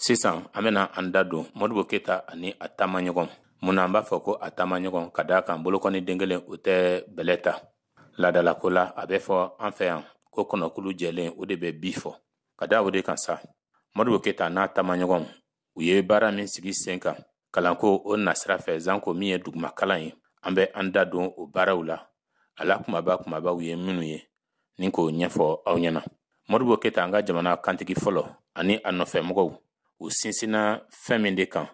Sisan an bɛna an da don Modibo Keyita ani a taamaɲɔgɔn. Mun na an b'a fɔ ko a taamaɲɔgɔn? Ka d'a kan bolokɔni den kelen o tɛ bɛlɛ ta. Laadalako la, a bɛ fɔ an fɛ yan ko kɔnɔkulu jɛlen, o de bɛ bi fɔ. Ka da o de kan sa, Modibo Keyita n'a taamaɲɔgɔnw, u ye baara min sigi sen kan kalanko o nasira fɛ, zanko min ye dugumakalan ye, an bɛ an da don o baaraw la, a la kumaba kumabaw ye minnu ye, ni k'o ɲɛfɔ aw ɲɛna. Modibo Keyita, an ka jamana kantigi fɔlɔ, ani a nɔfɛmɔgɔw, u sinsinna fɛn min de kan,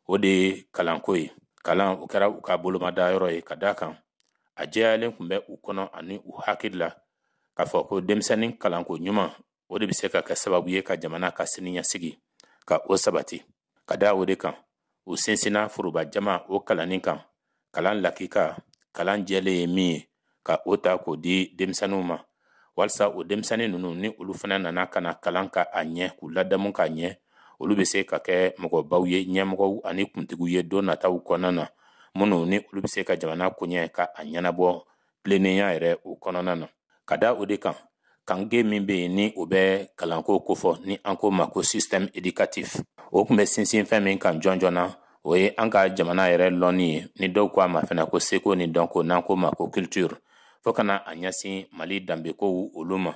o de ye kalanko ye. Kalan, o kɛra u ka bolomada yɔrɔ ye, ka d'a kan a jɛyalen tun bɛ u kɔnɔ ani u hakili la k'a fɔ ko denmisɛnnin kalanko ɲuman, o de bɛ se ka kɛ sababu ye ka jamana ka siniɲɛsigi ka o sabati. Ka da o de kan, u sinsinna foroba jama o kalanni kan, kalan lakika, kalan jɛlen ye min ye, ka o ta k'o di denmisɛnninw ma, walisa o denmisɛnnin ninnu, ni olu fana nana ka na kalan ka a ɲɛ, k'u ladamu ka ɲɛ, olu bɛ se ka kɛ mɔgɔbaw ye, ɲɛmɔgɔw ani kuntigiw ye don nataw kɔnɔna na, minnu ni olu bɛ se ka jamana koɲɛ ka a ɲɛnabɔ tilennenya yɛrɛ o kɔnɔna na. Ka da o de kan, kange min bɛ yen ni o bɛ kalanko kofɔ, ni an ko ma ko système éducatif, o tun bɛ sinsin fɛn min kan jɔn na, o ye an ka jamana yɛrɛ lɔnni ye, ni dɔw ko a ma fana ko seko ni dɔnko, n'an ko ma ko culture, fo ka na a ɲɛsin Mali danbekow olu ma.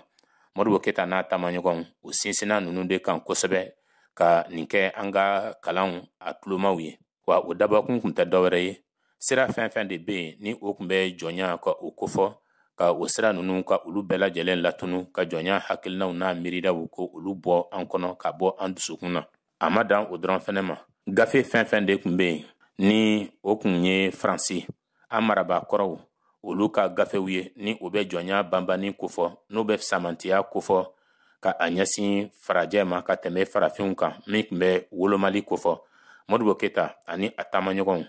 Modibo Keyita n'a taamaɲɔgɔnw, u sinsinna ninnu de kan kosɛbɛ ka nin kɛ an ka kalanw a tulomaw ye. Wa o dabɔkun tun tɛ dɔwɛrɛ ye, sira fɛn fɛn de bɛ yen ni o tun bɛ jɔnya ka o kofɔ, ka o sira ninnu ka olu bɛɛ lajɛlen latunu, ka jɔnya hakilinaw n'a miiridaw ko olu bɔ an kɔnɔ, ka bɔ an dusukun na. A ma dan o dɔrɔn fɛnɛ ma, gafe fɛn fɛn de tun bɛ yen ni o tun ye Faransi an marabaa kɔrɔw olu ka gafew ye, ni o bɛ jɔnya banbanni kofɔ, n'o bɛ samantiya kofɔ ka a ɲɛsin farajɛ ma ka tɛmɛ farafinw kan, min tun bɛ wolomali kofɔ, Modibo Keyita ani a taamaɲɔgɔnw,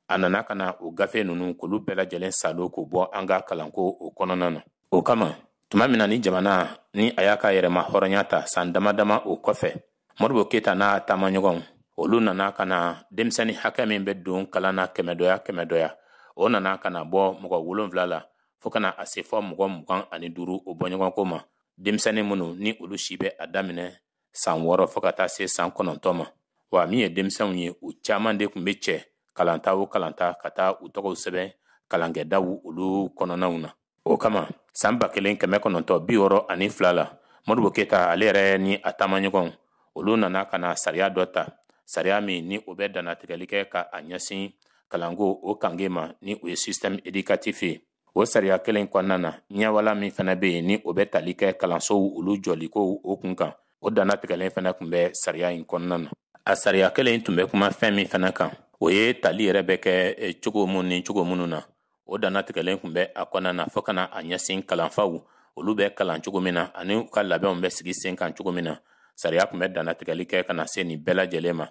a nana ka na o gafe ninnu k'olu bɛɛ lajɛlen salo k'o bɔ an ka kalanko o kɔnɔna na. O kama, tuma min na ni jamana ni a y'a ka yɛrɛma hɔrɔnya ta san dama dama o kɔfɛ, Modibo Keyita n'a taamaɲɔgɔnw, olu nana ka na denmisɛnnin hakɛ min bɛ don kalan na kɛmɛdɔya kɛmɛdɔya, o nana ka na bɔ mɔgɔ 7 la fo ka na a se fɔ mɔgɔ 25 o bɔɲɔgɔnko ma, denmisɛnnin minnu ni olu si bɛ a daminɛ san 6 fo ka taa se san 9 ma. Wa min ye denmisɛnw ye, u caman de tun bɛ cɛ kalanta o kalanta ka taa u tɔgɔw sɛbɛn kalankɛdaw olu kɔnɔnaw na. O kama, san 1962 la, Modibo Keyita ale yɛrɛ ni a taamaɲɔgɔnw, olu nana ka na sariya dɔ ta, sariya min ni o bɛ dannatigɛli kɛ ka a ɲɛsin kalanko o kange ma, ni o ye système éducatif ye. O sariya kelen kɔnɔna na, ɲɛwala min fana bɛ yen ni o bɛ tali kɛ kalansow olu jɔlikow o kun kan, o dannatigɛlen fana tun bɛ sariya in kɔnɔna na. A sariya kelen tun bɛ kuma fɛn min fana kan, o ye tali yɛrɛ bɛ kɛ cogo mun ni cogo minnu na, o dannatigɛlen tun bɛ a kɔnɔna na, fo ka na a ɲɛsin kalanfaw olu bɛ kalan cogo min na ani u ka labɛnw bɛ sigi sen kan cogo min na. Sariya tun bɛ dannatigɛli kɛ ka na se nin bɛɛ lajɛlen ma.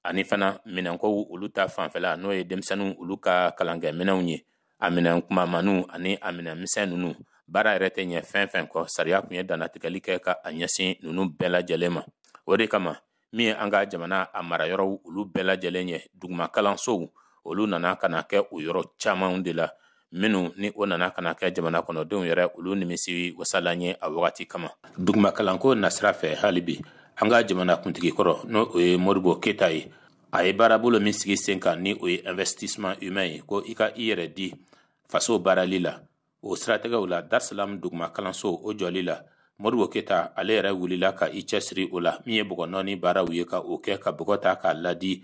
Ani fana minɛnkow olu ta fanfɛla, n'o ye denmisɛnninw olu ka kalankɛminɛnw ye, a minɛn kumamaniw ani a minɛn misɛn ninnu, baara yɛrɛ tɛ ɲɛ fɛn fɛn kɔ, sariya tun ye dannatigɛli kɛ ka a ɲɛsin ninnu bɛɛ lajɛlen ma. O de kama, min ye an ka jamana a marayɔrɔw olu bɛɛ lajɛlen ye, duguma kalansow olu nana ka na kɛ o yɔrɔ camanw de la, minnu ni o nana ka na kɛ jamana kɔnɔdenw yɛrɛ olu nimisi wasalan ye a wagati kama. Duguma kalanko nasira fɛ, hali bi an ka jamana kuntigi kɔrɔ, n'o o ye Modibo Keyita ye, a ye baarabolo min sigi sen kan, ni o ye investissement humain ye, ko i ka i yɛrɛ di faso baarali la, o siratigɛw la, Darsalam duguma kalanso o jɔli la, Modibo Keyita ale yɛrɛ wulila ka i cɛsiri o la. Min ye bɔgɔ nɔɔni baaraw ye, ka o kɛ ka bɔgɔ ta k'a ladi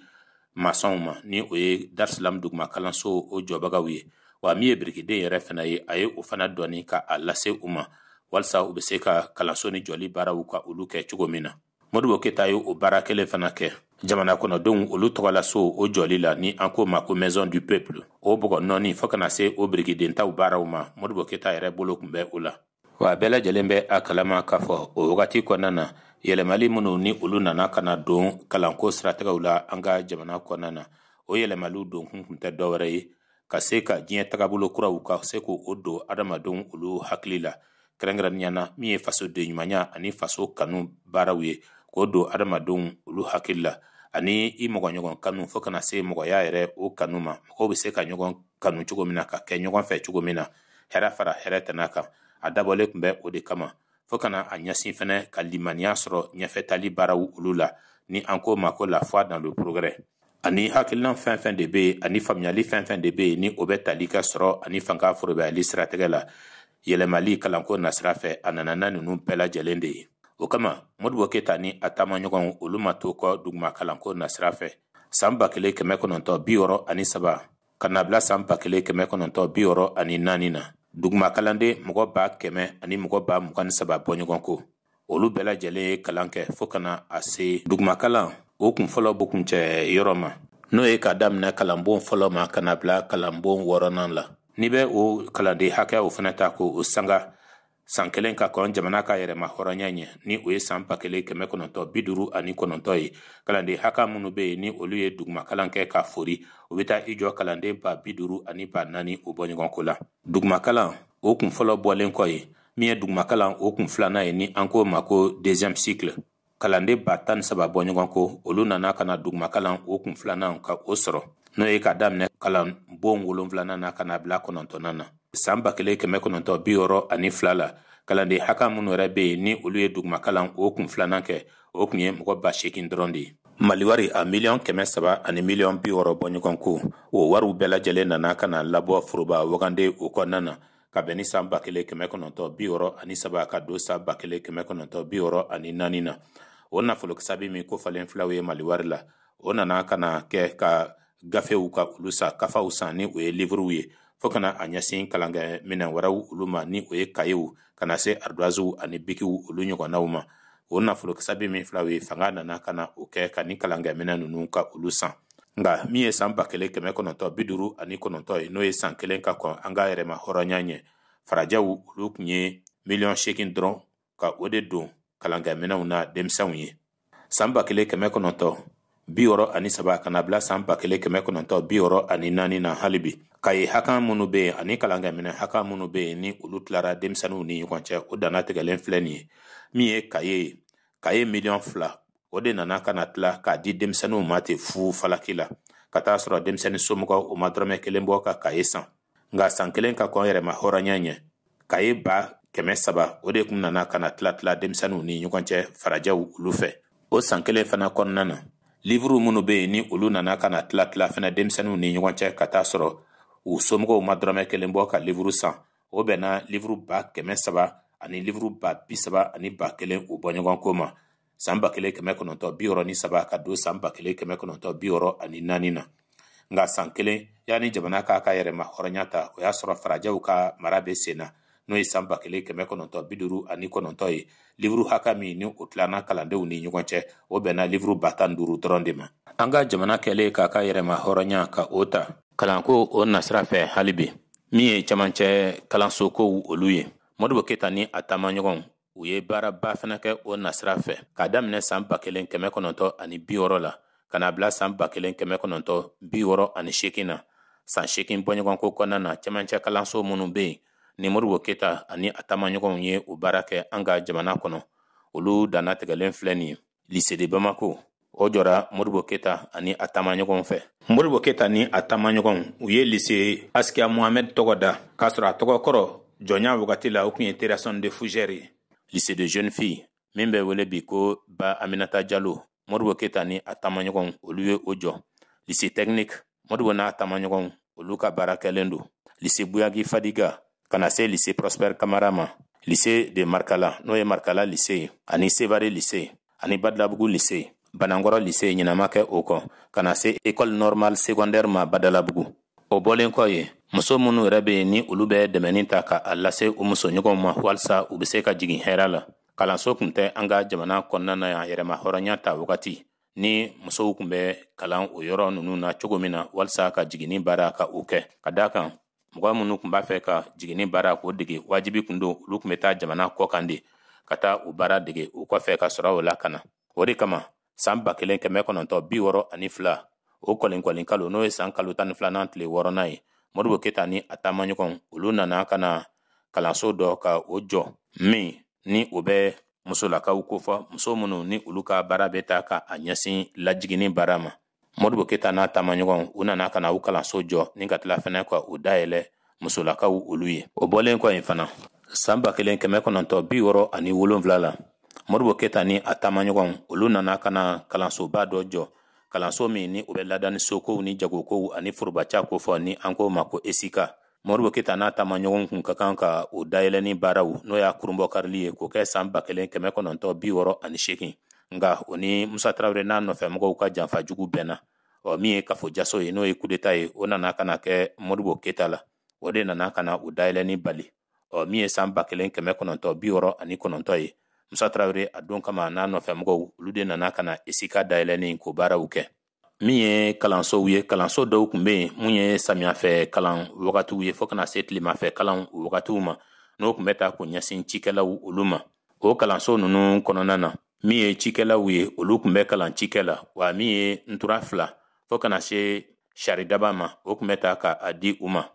masɔnw ma, ni o ye Darsalam duguma kalanso o jɔbagaw ye. Wa min ye birikiden yɛrɛ fana ye, a ye o fana dɔɔni ka a lase u ma, walisa u bɛ se ka kalanso ni jɔli baaraw ka olu kɛ cogo min na. Modibo Keyita ye o baara kelen fana kɛ jamana kɔnɔdenw olu tɔgɔlaso o jɔli la, ni an ko ma ko Maison du Peuple, o bɔgɔ nɔɔni fo kana se o birikidentaw baaraw ma, Modibo Keyita yɛrɛ bolo tun bɛ o la. Wa bɛɛ lajɛlen bɛ a kalama k'a fɔ o wagati kɔnɔna na, yɛlɛmali minnu ni olu nana ka na don kalanko siratigɛw la an ka jamana kɔnɔna na, o yɛlɛmaliw donkun tun tɛ dɔwɛrɛ ye ka se ka diɲɛ tagabolo kuraw ka se k'o don adamadenw olu hakili la, kɛrɛnkɛrɛnnenya na min ye fasoden ɲumanya ani faso kanu baaraw ye, k'o don adamadenw olu hakili la, ani i mɔgɔ ɲɔgɔn kanu fo kana se mɔgɔya yɛrɛ o kanu ma, mɔgɔw bɛ se ka ɲɔgɔn kanu cogo min na, ka kɛ ɲɔgɔn fɛ cogo min na, hɛrɛ fara hɛrɛ tɛna kan. A dabɔlen tun bɛ o de kama. fo ka na a ɲɛsin fɛnɛ ka limaniya sɔrɔ ɲɛfɛtali baaraw olu la, ni an k'o ma ko la foi dans le progrès. Ani hakilina fɛn fɛn de bɛ yen, ani faamuyali fɛn fɛn de bɛ yen, ni o bɛ tali kɛ sɔrɔ ani fanga forobayali siratigɛ la, yɛlɛmali kalanko nasira fɛ, a nana n'a ninnu bɛɛ lajɛlen de ye. O kama Modibo Keyita ni a taamaɲɔgɔnw olu ma to kɔ duguma kalanko nasira fɛ. San 1963 ka na bila san 1964 na, duguma kalanden mɔgɔ 100 000 ani mɔgɔ 23 000 bɔ ɲɔgɔn ko, olu bɛɛ lajɛlen ye kalan kɛ fo ka na a se duguma kalan o kun fɔlɔ b'o kuncɛ yɔrɔ ma, n'o ye ka daminɛ kalanbon fɔlɔ ma ka na bila kalanbon wɔɔrɔnan la. N'i bɛ o kalanden hakɛ o fana ta k'o sanga san kelen ka kɔn jamana ka yɛrɛma hɔrɔnya ɲɛ, ni o ye san 1959 ye, kalanden hakɛ minnu bɛ yen ni olu ye duguma kalan kɛ ka fori, o bɛ taa i jɔ kalanden 50 000 ani 4 000 o bɔ ɲɔgɔn ko la. Duguma kalan o kun fɔlɔ bɔlen kɔ ye, min ye duguma kalan o kun filanan ye, ni an k'o ma ko deuxième cycle, kalanden 13 000 bɔ ɲɔgɔn ko, olu nana ka na duguma kalan o kun filanan ka o sɔrɔ, n'o ye ka daminɛ kalanbon wolonfilanan na ka na bila kɔnɔntɔnnan na. San 1962 la, kalanden hakɛ minnu yɛrɛ bɛ yen ni olu ye duguma kalan o kun filanan kɛ, o tun ye mɔgɔ 8 000 dɔrɔn de ye. Mali wari a 300 miliyɔn ani 60 miliyɔn bɔ ɲɔgɔn ko, o wariw bɛɛ lajɛlen nana ka na labɔ foroba wagande o kɔnɔna na, ka bɛn ni san 1963 ka don san 1964 na. O nafolo kasabi min ko falen filaw ye Mali wari la, o nana ka na kɛ ka gafew ka olu san, kafaw san, ni o ye livrew ye, fo kana a ɲɛsin kalankɛ minɛn wɛrɛw olu ma, ni o ye kayew, ka na se ardoisew ani bikiw olu ɲɔgɔnnaw ma. O nafolo kasabi min filaw ye, fanga nana ka na o kɛ ka ni kalankɛ minɛn ninnu ka olu san. Nka min ye san 1959 ye, n'o ye san kelen ka kɔn an ka yɛrɛma hɔrɔnya ɲɛ, farajɛw olu tun ye 8 miliyɔn dɔrɔn ka o de don kalankɛminɛnw na denmisɛnw ye. San 1963 ka na bila san 1964 na, hali bi kaye hakɛ minnu bɛ yen ani kalankɛminɛ hakɛ minnu bɛ yen ni olu tilara denmisɛnninw ni ɲɔgɔn cɛ, o dannatigɛlen filɛ nin ye. Min ye kaye ye, kaye 2 miliyɔn, o de nana ka na tila k'a di denmisɛnninw ma ten fu falaki la, ka taa sɔrɔ denmisɛnnin somɔgɔw o ma dɔrɔmɛ kelen bɔ ka kaye san. Nka san kelen ka kɔn yɛrɛma hɔrɔnya ɲɛ, kaye 300 000, o de tun nana ka na tila tila denmisɛnninw ni ɲɔgɔn cɛ farajɛw olu fɛ. O san kelen fana kɔnɔna na, livuru minnu bɛ yen ni olu nana ka na tila tila fana denmisɛnninw ni ɲɔgɔn cɛ, ka taa sɔrɔ u somɔgɔw ma dɔrɔmɛ kelen bɔ ka livuru san, o bɛnna livuru 300 000 ani livuru 31 000 o bɔ ɲɔgɔn ko ma, san 1963 ka don san 1964 na. Nka san kelen yanni jamana k'a ka yɛrɛma hɔrɔnya ta, o y'a sɔrɔ farajɛw ka mara bɛ sen na, n'o ye san 1959 ye, livuru hakɛ min ni o tilanna kalandenw ni ɲɔgɔn cɛ, o bɛnna livuru 15 000 dɔrɔn de ma. An ka jamana kɛlen k'a ka yɛrɛma hɔrɔnya ka o ta, kalanko o nasira fɛ hali bi, min ye camancɛ kalanso kow olu ye, Modibo Keyita ni a taamaɲɔgɔnw u ye baaraba fana kɛ o nasira fɛ, k'a daminɛ san 1960 la ka na bila san 1968 na. San 8 bɔɲɔgɔnko kɔnɔna na, camancɛ kalanso minnu bɛ yen ni Modibo Keyita ani a taamaɲɔgɔnw ye o baara kɛ an ka jamana kɔnɔ, olu dannatigɛlen filɛ nin ye. Lycée de Bamako, o jɔra Modibo Keyita ani a taamaɲɔgɔnw fɛ. Modibo Keyita ni a taamaɲɔgɔnw u ye lycée Askia Mohamed tɔgɔ da, k'a sɔrɔ a tɔgɔ kɔrɔ jɔnya wagati la, o tun ye Terrasson de Fougère ye. Lycée de jeunes filles min bɛ wele bi ko Ba Aminata Jalo, Modibo Keyita ni a taamaɲɔgɔnw olu ye o jɔ. Lycée technique, Modibo n'a taamaɲɔgɔnw olu ka baara kɛlen don. Lycée Bouyagui Fadiga, ka na se lycée Prosper Kamara ma. Lycée de Markala, n'o ye Markala lycée ye, ani Sevare lycée ani Badalabugu lycée, Banankɔrɔ lycée ɲinama kɛ o kɔ, ka na se école normale secondaire ma Badalabugu. O bɔlen kɔ ye, muso minnu yɛrɛ bɛ yen ni olu bɛ dɛmɛni ta ka a lase u musoɲɔgɔnw ma walasa u bɛ se ka jigin hɛrɛ la, kalanso tun tɛ an ka jamana kɔnɔna na yan yɛrɛma hɔrɔnya ta wagati, ni musow tun bɛ kalan o yɔrɔ ninnu na cogo min na walasa ka jiginni baara ka o kɛ. Ka d'a kan mɔgɔ minnu tun b'a fɛ ka jiginni baara k'o dege, wajibi tun don olu tun bɛ taa jamana kɔ kan de ka taa o baara dege, o kɔfɛ ka sɔrɔ o la ka na. O de kama san 1962, o kɔlinkɔlin kalo, n'o ye san kalo 12nan tile wɔɔrɔnan ye, Modibo Keyita ni a taamaɲɔgɔnw olu nana ka na kalanso dɔ ka o jɔ min ni o bɛ musolakaw kofɔ, muso minnu ni olu ka baara bɛ ta ka a ɲɛsin lajiginni baara ma. Modibo Keyita n'a taamaɲɔgɔnw u nana ka na u kalanso jɔ ni ka tila fɛnɛ ka o dayɛlɛ musolakaw olu ye. O bɔlen kɔ yen fana, San 1967 la, Modibo Keyita ni a taamaɲɔgɔn, olu nana ka na kalansoba dɔ jɔ, kalanso min ni o bɛ ladani sokow ni jagokow ani forobaca kofɔ, ni an k'o ma ko ESICA. Modibo Keyita n'a taamaɲɔgɔn kun ka kan ka o dayɛlɛni baaraw, n'o y'a kurunbɔkarili ye, k'o kɛ san 1968. Nka o ni Musa Tarawele n'a nɔfɛmɔgɔw ka janfa jugu bɛnna. Ɔ, min ye kafo jaso ye, n'o ye kudeta ye, o nana ka na kɛ Modibo Keyita la, o de nana ka na o dayɛlɛni bali. Ɔ, min ye san 1969 ye, Musa Tarawele a don kama n'a nɔfɛmɔgɔw, olu de nana ka na ESICA dayɛlɛni k'o baaraw kɛ. Min ye kalansow ye, kalanso dɔw tun bɛ yen mun ye samiyafɛ kalan wagatiw ye fo ka na se tilemafɛ kalan wagatiw ma, n'o tun bɛ ta k'o ɲɛsin cikɛlaw olu ma. O kalanso ninnu kɔnɔna na, min ye cikɛlaw ye, olu tun bɛ kalan cikɛ la wa. Min ye ntura 2 fo ka na se saridaba ma, o tun bɛ ta ka a di u ma.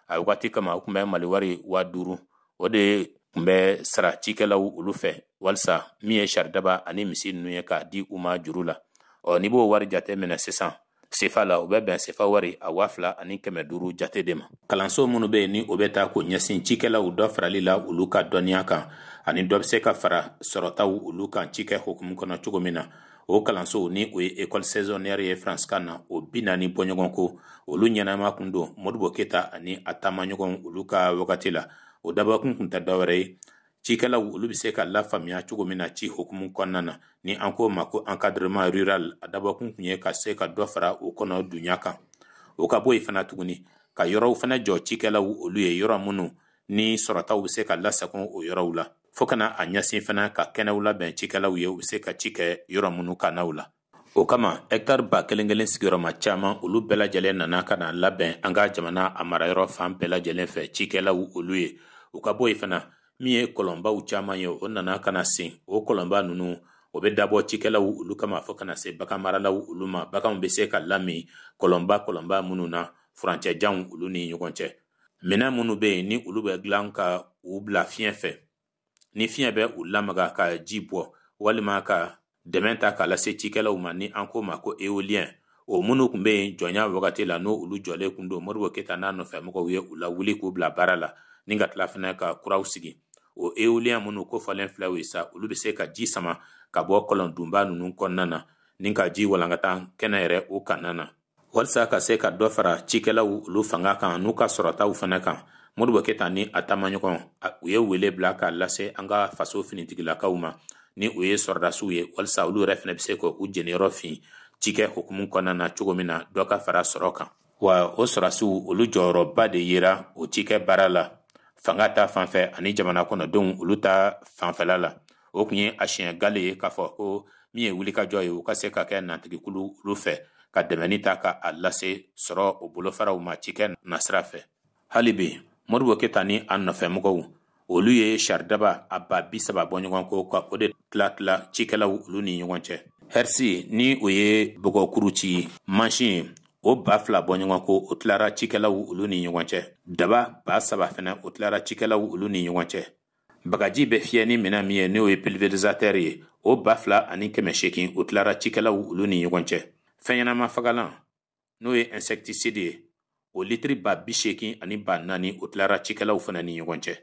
A wagati kama, o tun bɛ Mali wari 5000, o de tun bɛ sara cikɛlaw olu fɛ, walisa min ye saridaba ani misi ninnu ye, k'a di u ma juru la. Ɔ, n'i b'o wari jate minɛ sisan sefa la, o bɛ bɛn sefa wari a 2500 jate de ma. Kalanso minnu bɛ yen ni o bɛ taa k'o ɲɛsin cikɛlaw dɔ farali la olu ka dɔnniya kan, ani dɔ bɛ se ka fara sɔrɔtaw olu kan cikɛ hukumu kɔnɔ cogo min na, o kalansow, ni o ye école saisonnière ye faransikan na, o 40 bɔɲɔgɔn ko, olu ɲɛnama kun don Modibo Keyita ani a taamaɲɔgɔnw olu ka wagati la. O dabɔkun kun tɛ dɔwɛrɛ ye, cikɛlaw olu bɛ se ka lafaamuya cogo min na ci hukumu kɔnɔna na, ni an k'o ma ko encadrement rural. A dabɔkun kun ye ka se ka dɔ fara o kɔnɔ dunya kan. O ka bɔ yen fana tuguni, ka yɔrɔw fana jɔ cikɛlaw olu ye, yɔrɔ minnu ni sɔrɔtaw bɛ se ka lasago o yɔrɔw la, fo kana a ɲɛsin fana ka kɛnɛw labɛn cikɛlaw ye, u bɛ se ka ci kɛ yɔrɔ minnu kannaw la. O kama, hɛkitari 1000 1 sigiyɔrɔma caman, olu bɛɛ lajɛlen nana ka na labɛn an ka jamana a marayɔrɔ fan bɛɛ lajɛlen fɛ cikɛlaw olu ye. U ka bɔ yen fana, min ye kɔlɔnbaw caman ye, o nana ka na sen. O kɔlɔnba ninnu, o bɛ dabɔ cikɛlaw olu kama fo kana se bagan maralaw olu ma, baganw bɛ se ka lamin kɔlɔnba minnu na furancɛjanw olu ni ɲɔgɔn cɛ. Minɛn minnu bɛ yen ni olu bɛ dilan ka u bila fiɲɛ fɛ, ni fiɲɛ bɛ u lamaga ka ji bɔ, walima ka dɛmɛ ta k'a lase cikɛlaw ma, ni an k'o ma ko éolien, o minnu tun bɛ yen jɔnya wagati la, n'o olu jɔlen kun don, Modibo Keyita n'a nɔfɛ mɔgɔw ye u lawuli k'u bila baara la, ni ka tila fana ka kuraw sigi. O éolien minnu ko fɔlen filɛ o ye sa, olu bɛ se ka ji sama ka bɔ kɔlɔn dunba ninnu kɔnɔna na, ni ka ji walankata kɛnɛ yɛrɛ o kanna na, walisa ka se ka dɔ fara cikɛlaw olu fanga kan n'u ka sɔrɔtaw fana kan. Modibo Keyita ni a taamaɲɔgɔn, u ye wele bila k'a lase an ka faso finitigilakaw ma, ni o ye sɔrɔdasiw ye, walisa olu yɛrɛ fana bɛ se ka u jeniyɔrɔ fin cikɛ hukumu kɔnɔna na cogo min na, dɔ ka fara sɔrɔ kan. Wa o sɔrɔdasiw olu jɔyɔrɔba de yera o cikɛ baara la, fanga ta fanfɛ ani jamana kɔnɔdenw olu ta fanfɛla la. O tun ye a siɲɛ gale ye k'a fɔ ko min ye wulikajɔ ye, u ka se ka kɛ natigikulu olu fɛ ka dɛmɛni ta ka a lase sɔrɔ o bolofaraw ma cikɛ nasira fɛ. Hali bi, Modibo Keyita ni a nɔfɛmɔgɔw, olu ye saridaba a 30 000 bɔ ɲɔgɔn ko, ka o de tila tila cikɛlaw olu ni ɲɔgɔn cɛ. Herse, ni o ye bɔgɔkuru ci mansin ye, o 2000 bɔ ɲɔgɔn ko, o tilara cikɛlaw olu ni ɲɔgɔn cɛ. Daba 3000 fana, o tilara cikɛlaw olu ni ɲɔgɔn cɛ. Bagaji bɛ fiyɛ ni minɛn min ye, n'o ye pulvérisateur ye, o 2800, o tilara cikɛlaw olu ni ɲɔgɔn cɛ. Fɛn ɲɛnama fagalan, n'o ye insecticide ye, o litiri 84,000, o tilara cikɛlaw fana ni ɲɔgɔn cɛ.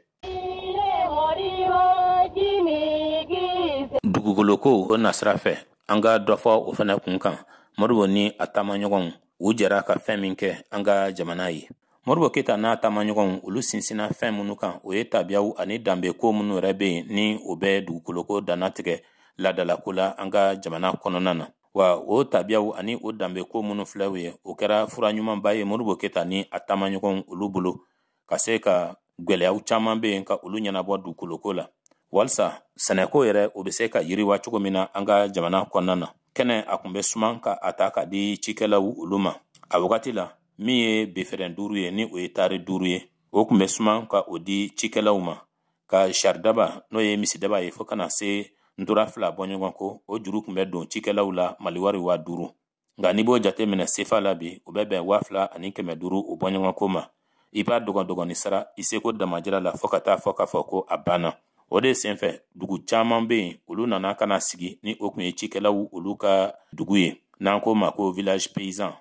Dugukolo ko o nasira fɛ, an ka dɔ fɔ o fana kun kan. Modibo ni a taamaɲɔgɔnw, u jɛra ka fɛn min kɛ an ka jamana ye, Modibo Keyita n'a taamaɲɔgɔnw, olu sinsinna fɛn minnu kan, o ye tabiyaw ani danbeko minnu yɛrɛ bɛ yen ni o bɛ dugukoloko dannatigɛ laadalako la an ka jamana kɔnɔna na. Wa o tabiyaw ani o danbeko minnu filɛw ye, o kɛra fura ɲumanba ye Modibo Keyita ni a taamaɲɔgɔnw olu bolo, ka se ka gwɛlɛyaw caman bɛ yen ka olu ɲɛnabɔ dugukoloko la, walisa sɛnɛko yɛrɛ o bɛ se ka yiriwa cogo min na an ka jamana kɔnɔna na. Kɛnɛ a tun bɛ suman ka a ta ka di cikɛlaw olu ma. A wagati la, min ye befɛrɛn 5 ye, ni o ye taari 5 ye, o tun bɛ suman ka o di cikɛlaw ma, ka saridaba, n'o ye misidaba ye, fo ka na se ntura 2 bɔ ɲɔgɔn ko, o juru tun bɛ don cikɛlaw la Mali wari 5000. Nka n'i b'o jate minɛ sefa la bi, o bɛ bɛn 2500 o bɔ ɲɔgɔn ko ma. I b'a dɔgɔn dɔgɔnin sara i seko damajira la, fo ka taa fɔ k'a fɔ ko a banna. O de senfɛ, dugu caman bɛ yen, olu nana ka na sigi, ni o tun ye cikɛlaw olu ka dugu ye, n'an k'o ma ko village paysan.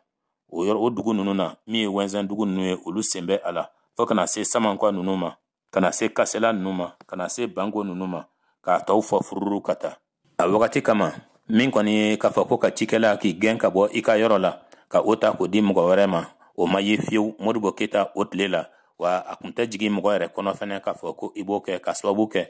O yɔrɔ, o dugu ninnu na, min ye wɛnzɛn dugu ninnu ye, olu sen bɛ a la, fo ka na se Samankwa ninnu ma. Ka na se Kasela ninnu ma, ka na se Bango ninnu ma, k'a tɔw fɔ fururu ka taa. A wagati kama, min kɔni ye k'a fɔ ko ka cikɛla k'i gɛn ka bɔ i ka yɔrɔ la, ka o ta k'o di mɔgɔ wɛrɛ ma, o ma ye fiyewu Modibo Keyita o tile la, wa a tun tɛ jigin mɔgɔ yɛrɛ kɔnɔ fɛnɛ k'a fɔ ko i b'o kɛ ka sababu kɛ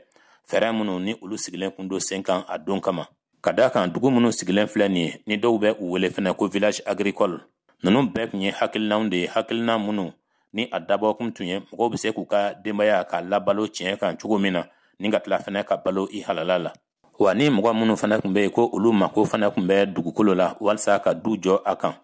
fɛɛrɛ minnu ni olu sigilen kun don sen kan a don kama. Ka d'a kan dugu minnu sigilen filɛ nin ye, ni dɔw bɛ u wele fɛnɛ ko village agricole, ninnu bɛɛ tun ye hakilinaw de ye, hakilina minnu ni a dabɔkun tun ye mɔgɔw bɛ se k'u ka denbaya ka labalo tiɲɛ kan cogo min na, ni ka tila fɛnɛ ka balo i halala la. Wa ni mɔgɔ minnu fana tun bɛ yen ko olu mako fana tun bɛ dugukolo la walisa ka du jɔ a kan,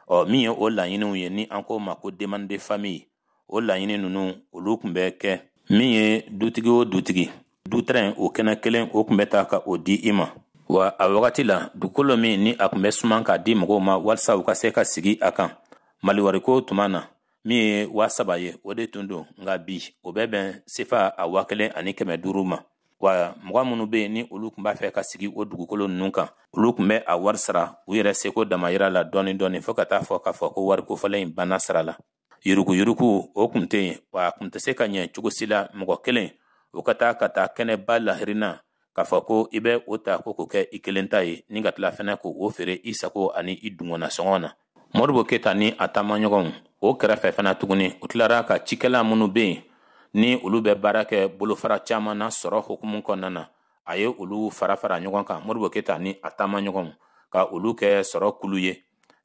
ɔ min ye o laɲiniw ye ni an k'o ma ko demande de famille, o laɲini ninnu olu tun bɛ kɛ min ye dutigi o dutigi dutɛrɛn o kɛnɛ kelen o tun bɛ ta ka o di i ma. Wa a wagati la dugukolo min ni a tun bɛ suman k'a di mɔgɔw ma walisa u ka se ka sigi a kan maliwariko tuma na, min ye 3000 ye, o de tun don, nka bi o bɛ bɛn sefa a 1500 ma. Wa mɔgɔ minnu bɛ yen ni olu tun b'a fɛ ka sigi o dugukolo ninnu kan, olu tun bɛ a wari sara u yɛrɛ seko damayira la dɔɔni dɔɔni fo ka taa fɔ k'a fɔ ko wari kofɔlen in banna sara la. Yuruguyurugu o tun tɛ yen, wa a tun tɛ se ka ɲɛ cogo si la mɔgɔ kelen o ka taa ka taa kɛnɛba lahirina k'a fɔ ko i bɛ o ta ko k'o kɛ i kelen ta ye, ni ka tila fɛnɛ k'o feere i sago ani i dungɔnna sɔngɔ na. Modibo Keyita ni a taamaɲɔgɔnw o kɛrɛfɛ fana tuguni, u tilara ka cikɛla minnu bɛ yen ni olu bɛ baara kɛ bolofara caman na sɔrɔ hukumu kɔnɔna na, a ye olu fara fara ɲɔgɔn kan, Modibo Keyita ni a taamaɲɔgɔnw, ka olu kɛ sɔrɔ kulu ye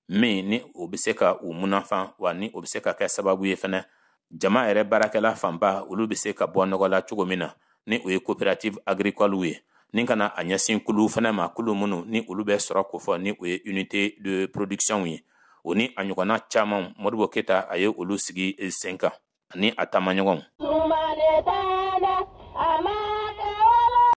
min ni o bɛ se ka u munafan, wa ni o bɛ se ka kɛ sababu ye fɛnɛ jama yɛrɛ baarakɛla fanba olu bɛ se ka bɔ nɔgɔ la cogo min na, ni o ye coopérative agricole ye, ni ka na a ɲɛsin kulu fɛnɛ ma, kulu minnu ni olu bɛ sɔrɔ kofɔ ni o ye unité de production ye, o ni a ɲɔgɔnna caman Modibo Keyita a ye olu sigi sen kan ani a taamaɲɔgɔnw.